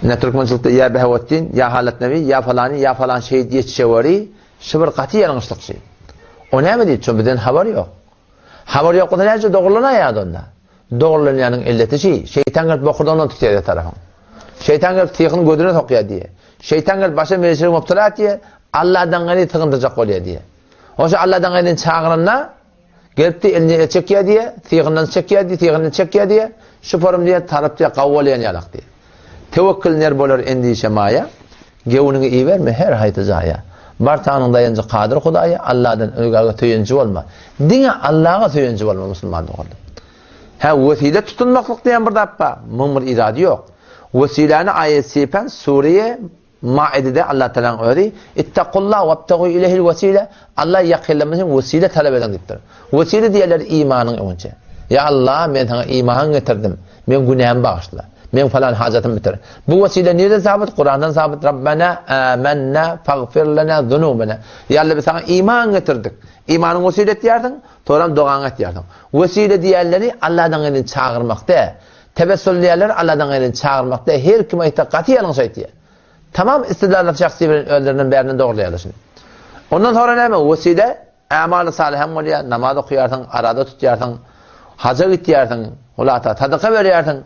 Ine türkmençilikde ýa Behawetdin, ýa Halat Nebi, ýa falany, ýa falan şehit ýetişeweri, şu bir gaty ýalňyşlykçy. O näme diýip, şo bizden habar ýok. Habar ýok bolsa näçe dogrulanýar onda? Dogrulanýanyň illeti şi, şeýtan gelip bokurdagyňdan tutýar bir tarapyň. Şeýtan gelip syhyny gözüne sokýar diýe. Şeýtan gelip başa meşrigi mubtala etýär, Alladan gaýry sygyndyrjak bolýar diýe. Oşa Alladan gaýryny çagyranda, Gelipdi, elini el çekýär diýýär, sygyndan çekýär diýýär, sygyndan çekýär diýýär. Şu forum diýýär, talyp diýýär, gawy bolýan ýalak diýýär. Tewekkül ner bolar endişe maýa, Gewniňi iberme her haýsy jaýa. Bar tanyň daýanjy Kadyr Hudaýa, Alladan özgäge söýenji bolma. Diňe Allaga söýenji bolma musulman doganlar. Hä, wesile tutunmaklyk diýen bir zat bar, muň bir irady ýok. Wesiläni aýat sepen sure Maidede Allah Tagalaň özi, Ittakullah wabtagu ileyhil wesile, Alla ýakynlamak üçin wesile talap ediň diýipdir. Wesile diýerler imanyň öňünçe. Ýa Allah, men saňa iman getirdim. Meň günämi bagyşla. Meň falan hajatymy bitir. Bu wesile nireden sabyt? Kurandan sabyt. Rabbena amennä fagfir lena zunubena. Ýa Allah, biz saňa iman getirdik. Imanyň wesile etýärsiň, soňram dogaňy etýärsiň. Wesile diýenleri Allahdan gaýry çagyrmak däl. Tewessül diýerler Alladan gaýryny çagyrmak däl, her kim aýtsa gaty ýalňyş aýtýar. Tamam istidlallar şahsy bilen özlerinden bärinden dogrulayarlar şuny. Ondan sonra näme? Wesile ämaly salyh hem bolýar, namaz okaýarsyň, arada tutýarsyň, haja gitýärsiň, hulata sadaka berýärsiň.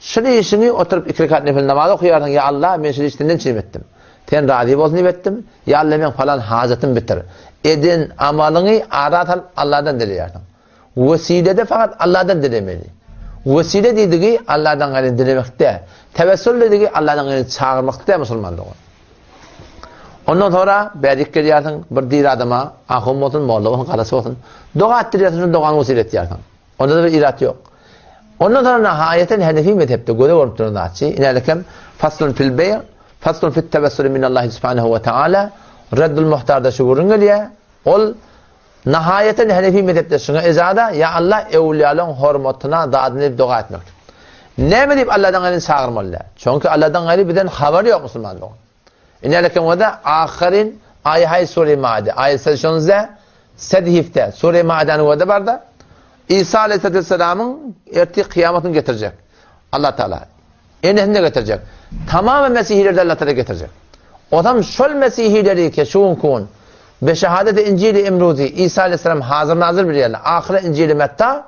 Şul işiňi oturyp iki rekat nefil namaz okaýarsyň, ýa Allah, men şul işi senden üçin etdim. Sen razy bolsun diýip etdim. Ýa Allah, men falan hajatym bitir. Eden amalyňy ara salyp Allahdan dileýärsiň. Wesilede fakat Allahdan dilemeli. Wesile diýdigi Allahdan gaýry dilemek däl. Tewessül diýdigi Allahdan gaýry çagyrmak däl musulman dogan. Ondan sonra bärik gelýärsiň, bir dir adama, ahun bolsun, molla bolsun, garaçy bolsun, doga etdirýärsiň, şunu dogany wesile etýärsiň. Onda da bir irat ýok. Ondan sonra nihaýeten Hanefi mezhepde göze görüp duran zatçy, inälikem faslun fil beý, faslun fit tewessül minallahi subhanahu we taala, Reddul Muhtarda şu gürrüň gelýär. Ol Nahaýaten Henefi mezhepde şuňa ejada, Ýa Allah, öwlüýalaryň hormatyna zadyny diýip doga etmeklik. Näme diýip Allahdan gaýryny çagyrmaly däl? Çünki Allahdan gaýry bizden habary ýok musulman dogan. Inälekem bolsa ahyryn aýy haý sure Maide, aýy şonze sedhifde sure Maidäni wada barda Isa aleyhisselamyň ertir kyýamatyny getirjek. Allah Taala Enesini-de getirjek. Tamamy mesihileri-de Allatala getirjek. Ozam şol mesihileri ki şu günki gün be şehadeti Injili Imruzi Isa aleyhisselam hazır nazır bilýärler. Ahyry Injili Metta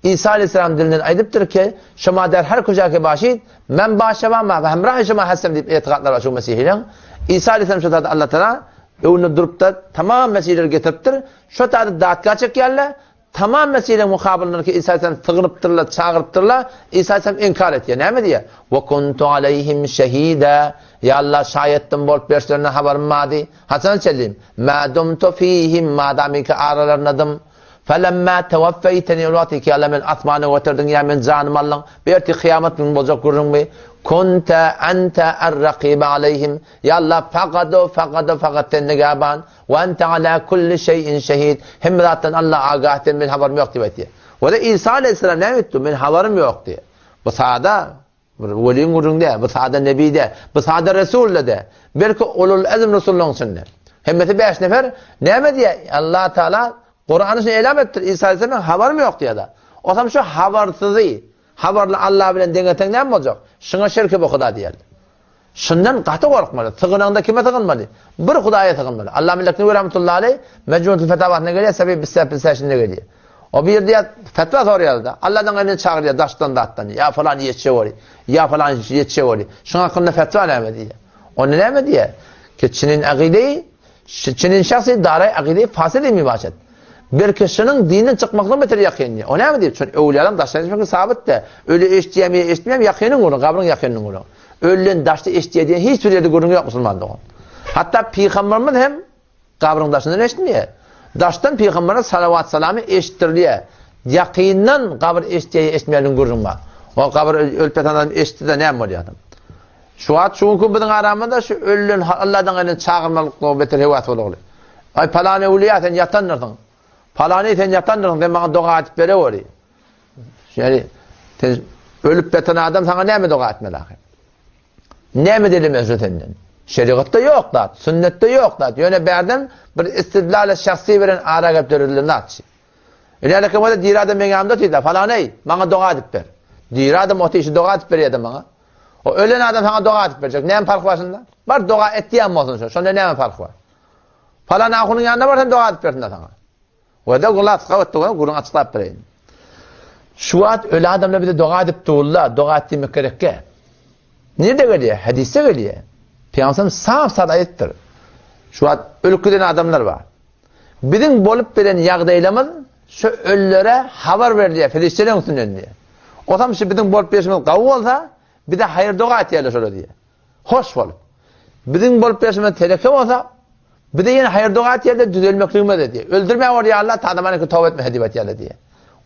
Isa aleyhisselam dilinden aýdypdyr ki, Şuma der her kuja ki başid, men başa ma ve hemrahi şuma hessem diýip etigatlar bar şu mesihileriň. Isa aleyhisselam şu taýda Allatala öňünde durupda tamam mesihileri getiripdir. Şu taýda datga çekýärler. Tamam meseleň mukabylyndaky Isa aleyhisselam sygynypdyrlar, çagyrypdyrlar. Isa aleyhisselam inkar etýär. Näme diýýär? Wa kuntu aleyhim şehida. Ýa Allah, şaýatdym bolup berşlerinden habarym bardy. Haçana çenli? Ma dumtu fihim, madamyki aralarynadym. Felemma tewaffeýteni, ol wagty ki ýa Allah meni asmana göterdiň, ýa men janymy aldyň. Bu ertir kyýamat güni boljak gürrüňmi? Kunte ente er-rakibe aleyhim. Ýa Allah, fakat o, fakat o, fakat sen nigaban. Ve ente ala kulli şeyin şehid. Hemme zatdan Allah agah sen men habarym ýok diýip aýtýar. Wada Isa aleyhisselam näme etdi? Men habarym ýok diýýär. Bu sada bir weliň gürrüňi däl, bu sada nebi däl, bu sada resul de däl. Belki ulul azm resullaryň içinde. Hemmesi 5 nefer näme diýýär? Allah Taala Kurany şunu elam etdir. Isa aleyhisselam habarym ýok diýýär. Osam şu habarsyzy, habarly Allah bilen deňeseň näme boljak? Şuňa şirki bu Huda diýerdi. Şundan gaty gorkmaly. Sygynaňda kime sygynmaly? Bir Hudaýa sygynmaly. Allama Leknewi rahmetullahi aleý Mejmuatul Fetawasynda gelýär, Sebib Bissep Bilseşinde gelýär. O bir ýerde fetwa soraýar-da, Alladan gaýryny çagyrýar daşdan zatdan. Ýa falan ýetişeweri, ýa falan ýetişeweri. Şuň hakynda fetwa näme diýýär? Onda näme diýýär? Ki çinin agydeýi, çinin şahsy daraý agydeýi fasid mi başat. Bir kişiniň dinden çykmakdan beter ýakyn diýýär. O näme diýip? Çünki öwliýalaryň daşdan eşitmeklik sabyt däl. Öli eşitýärmi ýa eşitmeýärmi ýakynyň gürrüňi, gabryň ýakynynyň gürrüňi. Ölüden daşda eşitýär diýen hiç bir ýerde gürrüň ýok musulman dogan. Hatda pygamberimiz hem gabryň daşyndan eşitmeýär. Daşdan pygambere salawat salamy eşitdirilýär. Ýakyndan gabyr eşitýär ýa eşitmeýär gürrüň bar. O gabyr ölüp ýatan adam eşitse näme bolýar? Şu wagt şu günki biziň aramyzda şu ölülen Allahdan gaýry çagyrmaklyk beter hewas bolagly. Aý palany öwlüýä sen ýatandyrsyň. Palany sen ýatandyrsyň sen maňa doga edip bereweri. Ýani sen ölüp ýatan adam saňa näme doga etmeli ahyr? Näme dilemeli şu senden? Şerigatda ýok zat, sünnetde ýok zat. Ýöne bärden bir istidlal şahsy bilen ara gelip döredilen zatçy. Iläleke bolsa diri adam meň ýanymda otyr-da, falany, maňa doga edip ber. Diri adam otyşy doga edip berýär-de maňa. O ölen adam saňa doga edip berjek. Näme parhy bar şunda? Bar doga et diýen bolsun şo. Şonda näme parhy bar? Falan ahunyň ýanyna bar sen doga edip bersin saňa. We de gulak gabat doga gürrüň açyklap bereýin. Şu wagt öli adamlar bize doga edip durlar, doga et diýmek gerekge. Nirde gelýär? Hadisde gelýär. Pygamberimiz sap-sap aýdypdyr. Şu wagt ölüp giden adamlar bar. Biziň bolup bilen ýagdaýlarymyz şu ölülere habar berilýär, perişdeleriň üstünden diýýär. Osam şu biziň bolup berşimiz gawy bolsa, bize haýyr doga etýärler şolar diýýär. Hoş bolup. Biziň bolup berşimiz teleke bolsa, bize ýene haýyr doga etýärler, düzelmekligimize diýýär. Öldürmä bolýarlar, tadaman toba etmese diýip aýtýarlar diýýär.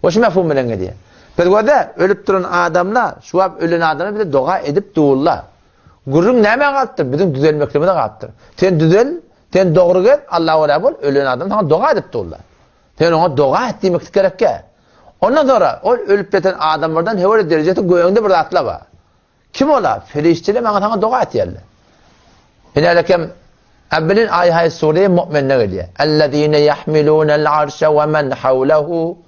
We şu mefhum bilen gelýär. Biz görde, ölüp duran adamlar, şu wagt ölen adamlar bize doga edip durlar. Gürrüň nämä galypdyr? Biziň düzelmekligimize galypdyr. Sen düzel, sen dogry gez, Allaha görä bol, ölen adam saňa doga edip durlar. Sen oňa doga et diýmeklik gerekkä. Ondan sonra ol ölüp ýatan adamlardan höwür derejesi göýüňde bir zatlar bar. Kim ola? Perişdeler maňa saňa doga etýärler. Inälekem Abbilin aý haý sure mu'minne gelýär. Ellezine yahmilunal arşa we men hawlahu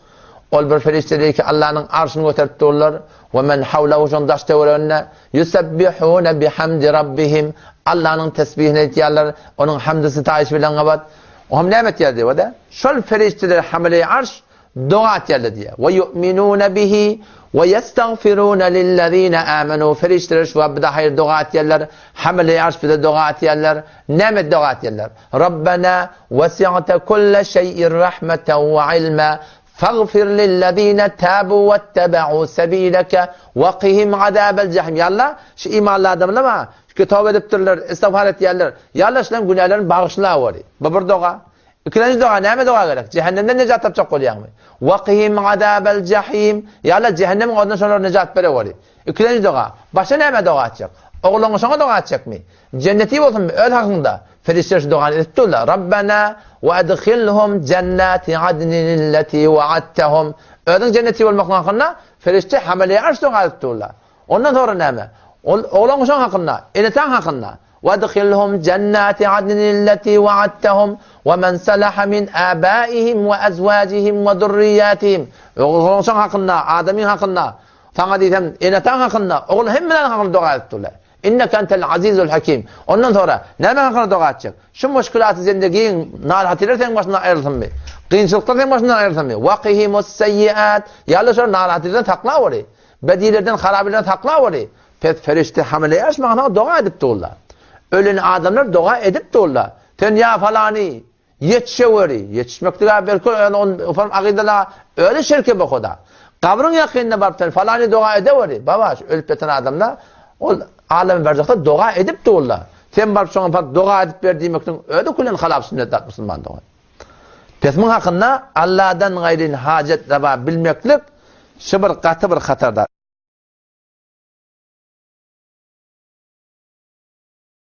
Ol bir perişdeler ki Allanyň arşyny göterip durlar. We men hawlahu şoň daş töwereginde yusabbihuna bihamdi rabbihim Allanyň tesbihini etýärler. Onuň hamdy sitaýyş bilen gabat. O hem näme etýär diýip, şol perişdeler hamile arş Doga etýärler diýýär. We ýu'minune bihi we ýestagfirune lillezine amenu. Perişdeler şu wagt bize haýyr doga etýärler. Hamile arş bize doga etýärler. Näme doga etýärler? Rabbena wesi'te kulle şeý'in rahmeten we ilma fagfir lillezine tabu wettebe'u sebileke wekihim azabel jahim. Ýa Allah, şu imanly adamlar bar. Şu toba edipdirler, istigfar etýärler. Ýa Allah, şularyň günälerini bagyşlaweri. Bu bir doga. Ikilenji doga näme doga gerek? Jähennemden nejat tapjak bolýaňmy? Wekihim azabel jahim. Ýa Allah, jähennemiň odundan şolara nejat bereweri. Ikilenji doga. Başga näme doga etjek? Ogluňa şoňa doga etjekmi? Jenneti bolsunmy öz hakyňda? Perişdeler şu dogany edip durlar. Rabbena we adkhilhum jannati adninillati wa'adtahum. Özüň jenneti bolmaklygyň hakynda perişde hamale arş doga edip durlar. Ondan sonra näme? Ol oglan uşaň hakynda, enetaň hakynda. Wadkhilhum jannati adninillati wa'adtahum we men salaha min abaihim we azwajihim we zurriyyatihim. Oglan uşaň hakynda, adamyň hakynda, saňa diýsem, enetaň hakynda, ogul hemmeleriň hakynda doga edip durlar. Inneke entel azizul hakim. Ondan sonra näme hakynda doga etjek? Şu muşkilaty zendegiň narahatylar seň başyndan aýrylsynmy? Kynçylyklar seň başyndan aýrylsynmy? Waqihimus seyyiat. Ýa Allah şol narahatylardan saklaweri. Bedilerden, harabilerden saklaweri. Pes perişde hamile ýaşmagyna doga edip durlar. Ölen adamlar doga edip durlar. Sen ýa falany ýetişeweri. Ýetişmeklige belki on ufam agydala öli şirke bu huda. Gabryň ýakynynda baryp sen falany doga edeweri. Baba şu ölüp ýatan adamlar ol alemi berzahda doga edip durlar. Sen baryp şoňa baryp doga edip ber diýmekligiň özi külen halap sünnet zat musulman dogan. Pesmiň hakynda Alladan gaýryn hajat raba bilmeklik şu bir gaty bir hatar zat.